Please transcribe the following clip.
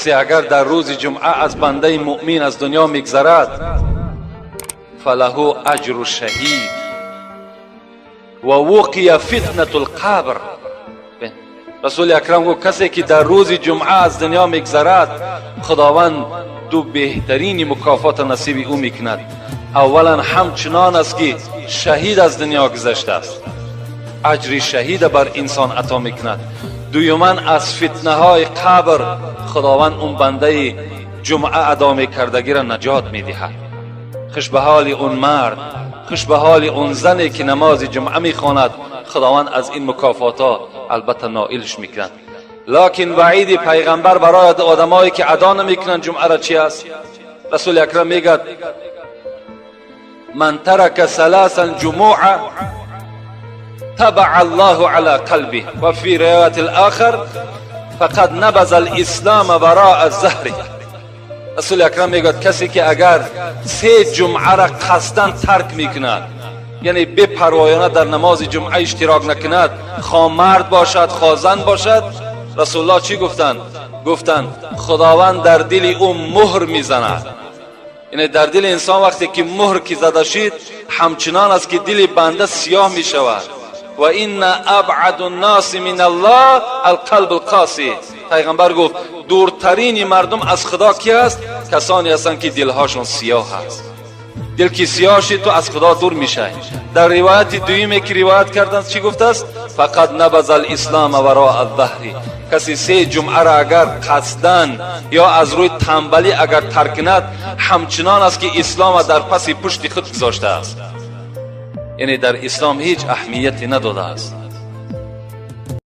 Касе агар дар рӯзи ҷумъа аз бандаи муъмин аз дунё мегзарад, فله أجر الشهيد ووقي فتنة القبر. Расули акрам гуфт: касе ки дар рӯзи ҷумъа аз дунё мегзарад, худованд ду беҳтарини мукофота насиби ӯ мекунад. Аввалан, ҳамчунон аст, ки шаҳид аз дунё гузаштааст, аҷри шаҳида бар инсон ато мекунад. Дуюман, аз фитнаҳои қабр худованд он бандаи ҷумъа адо мекардагиро наҷот медиҳад. Хуш ба ҳоли он мард, хуш ба ҳоли он зане, ки намози ҷумъа мехонад. Худованд аз ин мукофотҳо албатта ноилш мекунад. Локин ваъиди пайғамбар барои одамое, ки адо намекунанд ҷумъаро, чи аст? Расули акрам мегӯяд: من ترك ثلاثا جمعة طبع الله على قلبه، وفي رواية الآخر فقد نبذ الإسلام وراء ظهره. Расули акрам мегӯяд: касе ки агар се ҷумъаро қасдан тарк мекунад, яъне бепарвоёна дар намози ҷумъа иштирок накунад, хо мард бошад, хо зан бошад, расулуллоҳ чӣ гуфтанд? Гуфтанд: худованд дар дили ӯ муҳр мезанад. Яъне дар дили инсон вақте ки муҳр ки зада шид, ҳамчунон аст, ки дили банда сиёҳ мешавад. وإن أبعد الناس من الله القلب القاسي. Пайғамбар гуфт: дуртарини мардум аз худо ки аст? Касоне ҳастанд, ки дилҳошон сиёҳ аст. Дил ки сиёҳ шид, ту аз худо дур мешавӣ. Дар ривояти дуюме, ки ривоят карданд, чӣ гуфтааст? فقد نبذ الإسلام وراء ظهره. Каси се ҷумъаро агар қасдан ё аз рӯи тамбалӣ агар тарк кунад, ҳамчунон аст, ки ислома дар паси пушти худ гузоштааст, яъне дар ислом ҳеҷ аҳамияте надодааст.